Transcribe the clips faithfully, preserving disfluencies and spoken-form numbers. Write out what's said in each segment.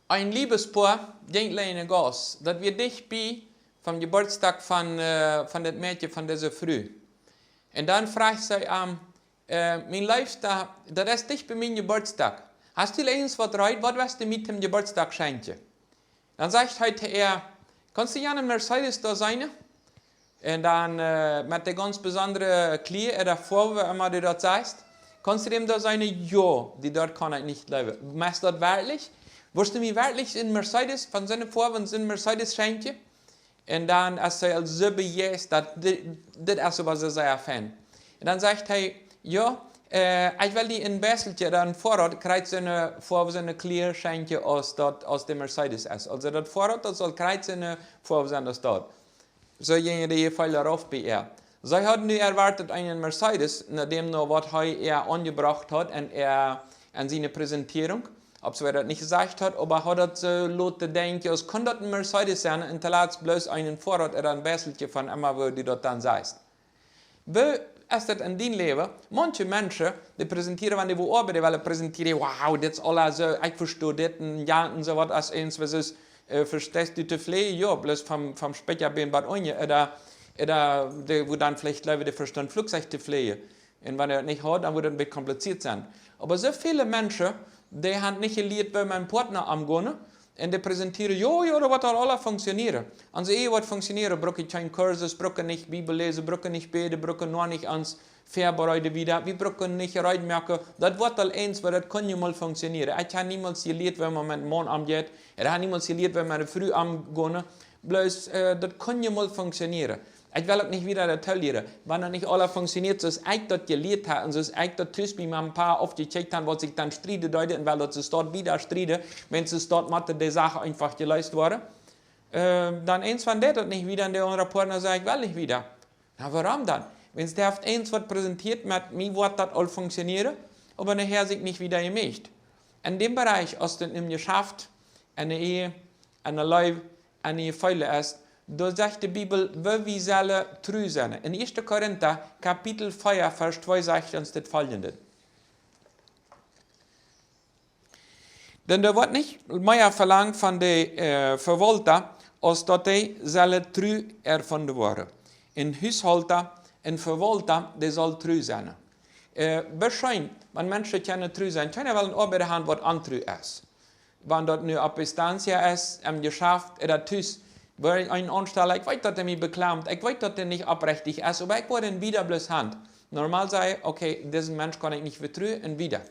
Een Liebespoa jinkj leejen en Gauss. Daut wia dicht bie vom Jeburtsdach von, äh, von daut Mäakje von dise Fru. Un dan fruach see am: äh, "Mien Leefsta, daut es dicht bie mien Jeburtsdach. Hast du irjent waut reed? Waut wurscht du mie tom Jeburtsdach schenkjen?" Dan sajcht hee to äa: "Kaust du jana Mercedes doa seenen?" Un dan, äh, met de gaunz besondre Kjlia ooda Foaw, woo emma du daut sajchst. "Kaust du dän doa seenen?" "Jo, dee doa kaun ekj nich jleewen." "Meenst du daut werkjlich? Wurscht du mie werkjlich een Mercedes von soone Foaw, soon Mercedes schenkjen?" Un dan es see aul soo bejeistat, dit, dit es waut see sea fein. Un dan sajcht hee: "Jo, äh, ekj well die een Beiselkje, dan Foarrad, krakjt soone Foaw, soone Kjlia schenkjen aus daut, aus de Mercedes es. Aulsoo daut Foarrad, daut saul krakjt soone Foaw sennen aus daut." Soo jinjen de Jefeelen rauf bie äa. See haud nu erwoat eenen Mercedes, no däm no waut hee äa aunjebrocht haud un äa aun siene Präsentierunk. Opp see daut nich jesajcht haud, oba haud daut soo loten denkjen, aus kunn daut een Mercedes sennen, un toolatst bloos een Foarrad ooda een Beiselkje von emma, woo du daut dan sajchst. Woo es daut en dien Läwen? Maunche Menschen, dee präsentieren, wan dee woo oabeiden, dee wellen präsentieren: "Wow, dit es aules soo, ekj vesto dit un jant un soo waut, aus eent, waut es, äh, vesteist du to fleajen?" "Jo, bloos vom, vom Spikjabeen bat unjen." Ooda, ooda dee, woo dan veleicht jleewen, dee vestonen Fluchzeich to fleajen. Un wan hee daut nich haud, dan wudd daut een bät kompliziert sennen. Oba soo väle Menschen, dee haben nich jelieet, woo met Poatna omgonen. Un dee präsentieren: "Jo, jo, daut woat aul aules funktionieren. Onse Ehe woat funktionieren. Bruck ekj kjeen Kursus, bruck nich Bibel läsen, bruck nich bäden, bruck noch nich ons väabereiden wieda. Wie brucken nich reed moaken. Daut woat aul eent, oba daut kaun je mol funktionieren. Ekj hab niemols jelieet, woo met een Maun omjeit. Ekj hab niemols jelieet, woo met eene Fru omgonen. Bloos, äh, daut kaun je mol funktionieren. Ekj well uk nich wieda daut lieren." Wan daut nich aules funktioniert, soo aus ekj daut jelieet hab un soo aus ekj daut tus bie mien Pa aufjekjikjt hab, waut sikj dan strieden deeden un well daut see doa wieda strieden, wan see doa motten de Sachen eefach jeleest woaren. Äh, dan eent von dee daut nich wieda un de aundra Poatna sajcht: "Ekj well nich wieda." "Na, wuarom dan?" "Wan see haft eent waut präsentiert, met mie woat daut aul funktionieren, oba nohäa sikj nich wieda jemoakt." En däm Bereich, aus daut em Jeschaft, en de Ehe, en de Leew, en de Jefeelen es, doa sajcht de Bibel, woo wie sellen tru sennen. En Ieeschte Korinta, Kapitel vea, Varsch twee sajcht ons dit foljendet: "Dan doa woat nich mea velangt von de, äh, Vewaulta, aus daut dee sellen tru erfoaren woaren. Een Hushaulta, een Vewaulta, dee saul tru sennen." Äh, bescheen, wan Menschen kjennen tru sennen, kjeena well een Oabeida haben, waut ontru es. Wan daut nu opp Estancia es, em Jeschaft, ooda tus, woo een aunstalt, ekj weet, daut hee mie bekjlamt, ekj weet, daut hee nich oprechtich es, oba ekj woa dän wieda bloos haben. Normal saj ekj: "Okay, disen Mensch kaun ekj nich vetruen", un wieda.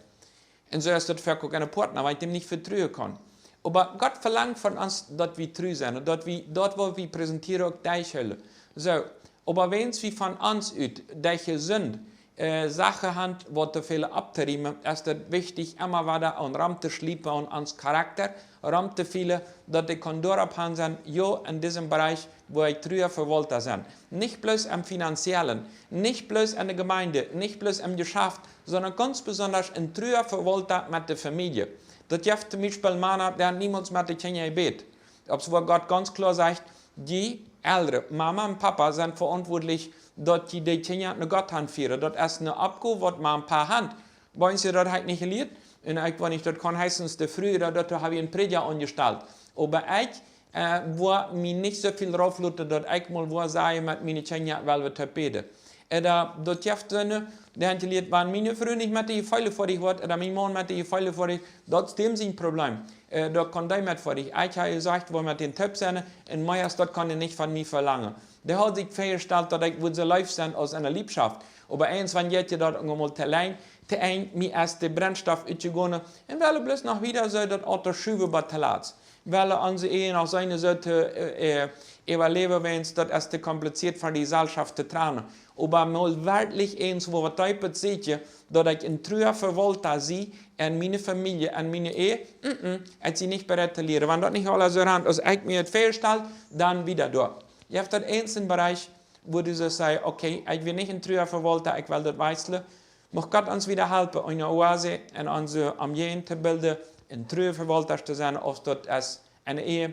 Un soo es daut fa uk een Poatna, wan ekj däm nich vetruen kaun. Oba Gott velangt von ons, daut wie tru sennen, un daut wie daut, waut wie präsentieren, uk derchhoolen. Soo, oba wan wie von ons ut, derch Sind, äh, Sachen haben, waut to väl opptorieemen, es daut wichtich, emma wada aun rom to schliepen, aun ons Charakta rom to feelen, daut ekj kaun doaropp han sennen: "Jo, en disen Bereich woa ekj tru Vewaulta sennen." Nich bloos em Finanziellen, nich bloos en de Jemeent, nich bloos em Jeschaft, sonda gaunz besonda een truer Vewaulta met de Famielje. Daut jeft toom Biespel Mana, dee niemols met de Kjinja bäden. Opp woa Gott gaunz kloa sajcht: "Jie Elren, Mama un Papa, sent veauntwuatlich, daut jie de Kjinja no Gott han fieren. Daut es eene Oppgow, waut Mama un Papa han." Bie ons daut hab ekj nich jelieet. Un ekj, wan ekj daut kaun, heet ons de Fru, daut, daut hab ekj een Prädja aunjestalt. Oba ekj, äh, woa mie nich soo väl raufloten, daut ekj mol woa sajen, met miene Kjinja well wie toop bäden. Äh, daut, daut jeft soone, dee han jelieet, wan miene Fru nich met de Jefeelen foadich woat, ooda mien Maun met de Jefeelen foadich, daut es däm sien Problem. Äh, daut kaun dee met foadich. Ekj hab jesajcht, woa met dän toop sennen, un mea aus daut kaun dee nich von mie velangen. Dee haud sikj väajestalt, daut ekj wudd soo leef sennen aus enne Liebschaft. Oba eent, wan jeit je daut eenjemol to lang, to enj, mie es de Brennstoff utjegonen, un well bloos noch wieda soo daut Auto schuwen bat toolatst. Well onse Ehe noch sennen soo to, äh, äh, äwaläwen, wiels daut es to kompliziert, von de Jeselschoft to trannen. Oba mol werkjlich eent, wua waut deepet sitjen, daut ekj een truer Vewaulta sie en miene Famielje, en miene Ehe, mm, mm, ekj sie nich bereit to lieren. Wan daut nich aules soo rant, aus ekj mie daut väajestalt, dan wieda doa. Jeft daut eent een Bereich, wua du soo sajchst: "Okay, ekj well nich een truer Vewaulta, ekj well daut wieslen." Mucht Gott ons wieda halpen, eene Oase en onse Omjäajent to bilden, een truer Vewaulta to sennen, auf daut es enne Ehe,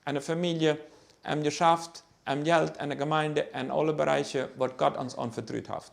enne Famielje, em Jeschaft, em Jelt, enne Jemeent, en aule Bereiche, waut Gott ons aunvetrut haft.